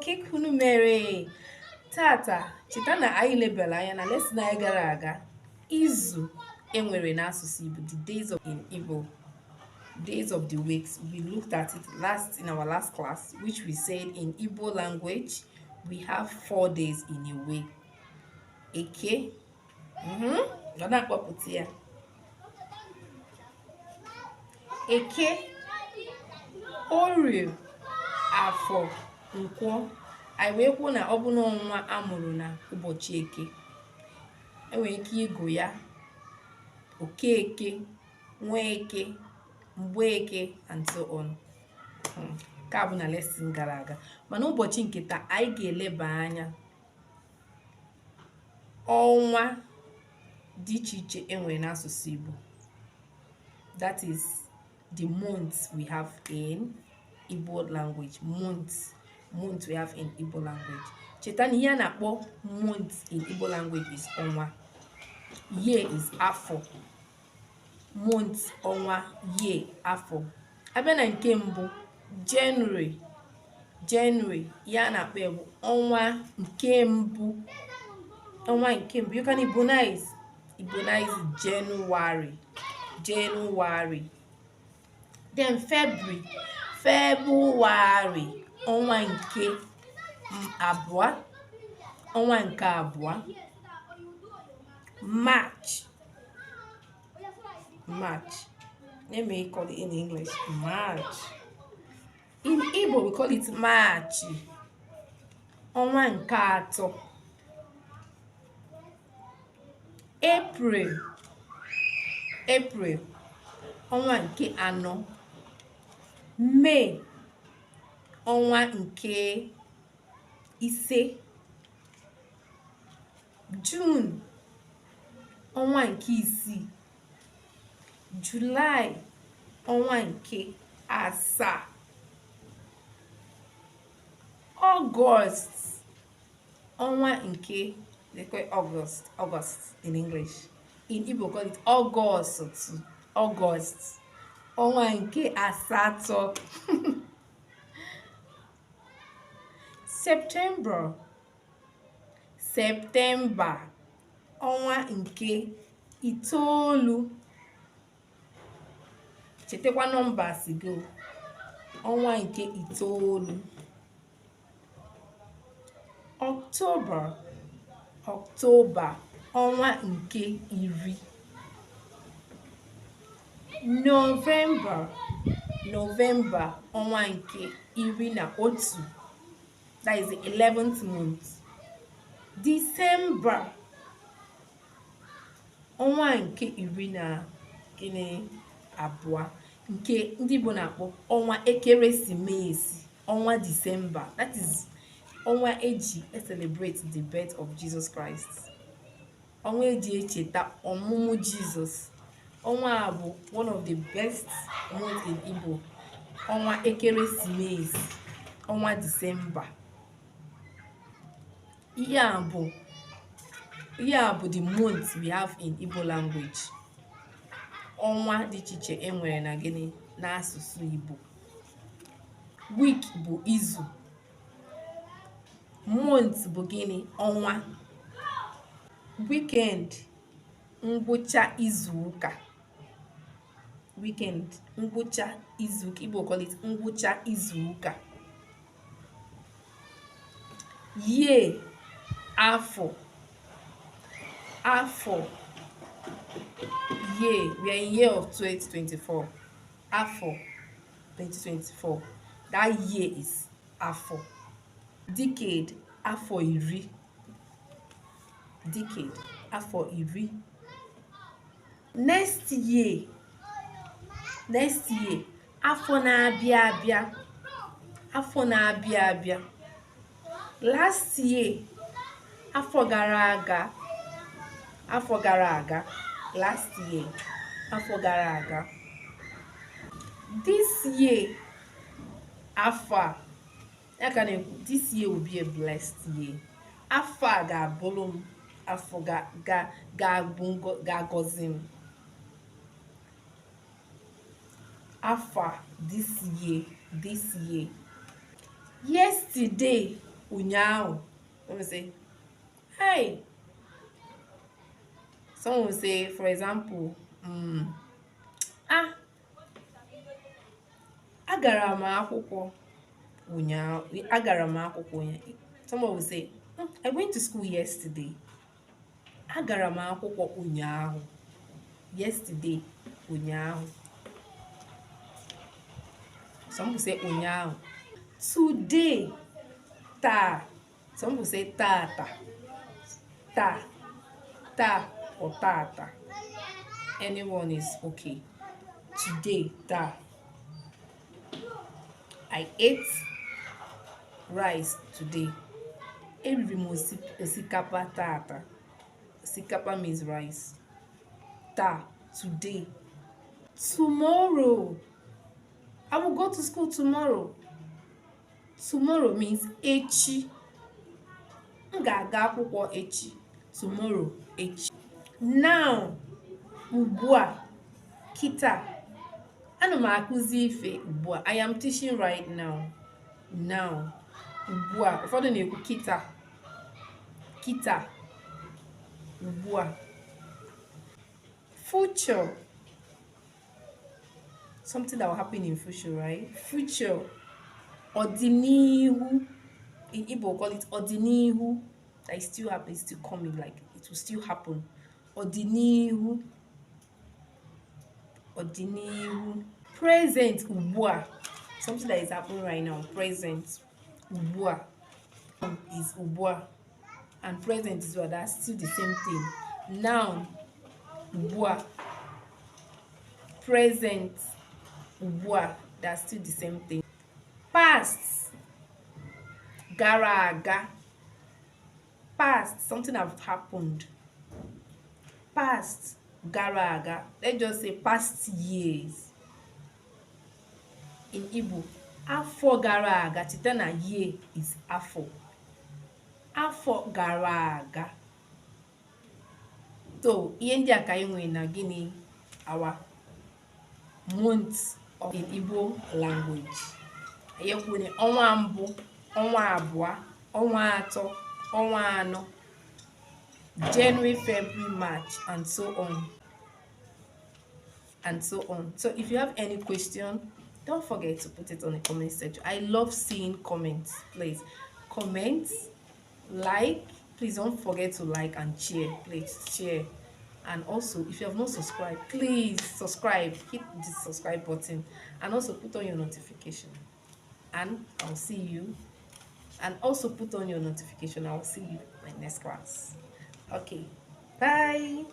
Kee ka unu mere tata? Cheta na anyị lebara anya na lesson anyị gara aga izu enwere n'asụsụ Igbo, the days of in Igbo, days of the weeks. We looked at it last in our last class, which we said in Igbo language we have 4 days in a week. Eke, ọ na-akpọpụta ya Eke, Orie, Afọ, Nkwọ. Anyị wee kwuo na ọ bụ na nwa a mụrụ na ụbọchị Eke, enwere ike ịgụ ya Okeke, Nweke, Mgbeke and so on. Nke a bụ na lesson gara aga, mana ụbọchị nke taa anyị ga-eleba anya ọnwa dị iche iche enwere n'asụsụ Igbo, that is the months we have in Igbo language. Months we have in Igbo language. Cheta na ihe a na-akpọ months in Igbo language is ọnwa, year is afọ. Month, ọnwa, year, afọ. Abịa na nke mbụ, January. January, ihe a na-akpọ ya bụ ọnwa nke mbụ, ọnwa nke mbụ. You can Igbonize January, January. Then February, February, ọnwa nke abụọ, ọnwa nke abụọ. March, March. Let me call it in English, March. In Igbo we call it March, ọnwa nke atọ. April, April, ọnwa nke anọ. May, ọnwa nke ise. June, ọnwa nke isii. July, ọnwa nke asaa. August, ọnwa nke, they call it August, August in English. In Igbo call it August, August, ọnwa nke asatọ. September, September, ọnwa nke itoolu. Chetakwa numbers gị, ọnwa nke itoolu. October, October, ọnwa nke iri. November, November, ọnwa nke iri na otu, that is the 11th month. December, ọnwa nke iri na gịnị abụọ, nke ndị Igbo na-akpọ ọnwa ekeresimesi, ọnwa December, that is ọnwa eji celebrate the birth of Jesus Christ, ọnwa eji echeta ọmụmụ Jizọs. Ọnwa a bụ one of the best months in Igbo, ọnwa ekeresimesi, ọnwa Disemba. Ihe a bụ the months we have in Igbo language, ọnwa dị iche iche e nwere na gịnị n'asụsụ Igbo. Week bụ izu, month bụ gịnị, ọnwa. Weekend, ngwụcha izu ụka. Weekend, ngwụcha izu ụka. Igbo call it ngwụcha izu ụka. Year, afọ, afọ. Year, we are in year of 2024, afọ 2024, that year is afọ. Decade, afọ iri. Decade, afọ iri. Next year, next year, afọ na-abịa abịa, afọ na-abịa abịa. Last year, afọ gara aga, afọ gara aga. Last year, afọ gara aga. This year, afọ a. Ya ka na-ekwu, this year will be a blessed year, afọ a ga-abụrụ m afọ ga-agọzi m, afọ a, this year, this year. Yesterday, Ụnyaahụ. Let me say, hey. Someone will say, for example, ah, agara m akwụkwọ ụnyaahụ. Agara m akwụkwọ ụnyaahụ. Someone will say, I went to school yesterday. Agara m akwụkwọ ụnyaahụ. Yesterday, ụnyaahụ. Some people say ụnyaahụ. Today, taa. Some people say tata. Ta, ta or tata. Anyone is okay. Today, taa. I ate rice today. Eriri m osikapa tata. Osikapa means rice. Taa, today. Tomorrow. I will go to school tomorrow. Tomorrow means echi. M ga-aga akwụkwọ echi. Tomorrow, echi. Now, ugbu a, kịta. Ana m akụzi ife ugbu a. I am teaching right now. Now, ugbu a. Ụfọdụ na-ekwu kịta. Kịta. Ugbu a. Future. Something that will happen in future, right? Future. Ọdịnihu. In Igbo, we call it ọdịnihu. That is still happening, it's still coming, like it will still happen. Ọdịnihu. Ọdịnihu. Present, ugbu a. Something that is happening right now. Present. Ugbu a is ugbu a. And present is what? That's still the same thing. Now, ugbu a. Present, ugbu a. That's still the same thing. Past, gara aga. Past, something have happened. Past, gara aga. Let's just say past years. In Igbo, afọ gara aga. Cheta na year is afọ. Afọ gara aga. So, ihe ndị a ka anyị nwere na gịnị? Our months of in Igbo language. Anyị kwuru ọnwa mbụ, ọnwa abụọ, ọnwa atọ, ọnwa anọ, January, February, March, and so on and so on. So if you have any question, don't forget to put it on the comment section. I love seeing comments. Please comment, like. Please don't forget to like and share. Please share. And also, if you have not subscribed, please subscribe. Hit the subscribe button and also put on your notification. And I'll see you. And also put on your notification. I'll see you in my next class. Okay, bye.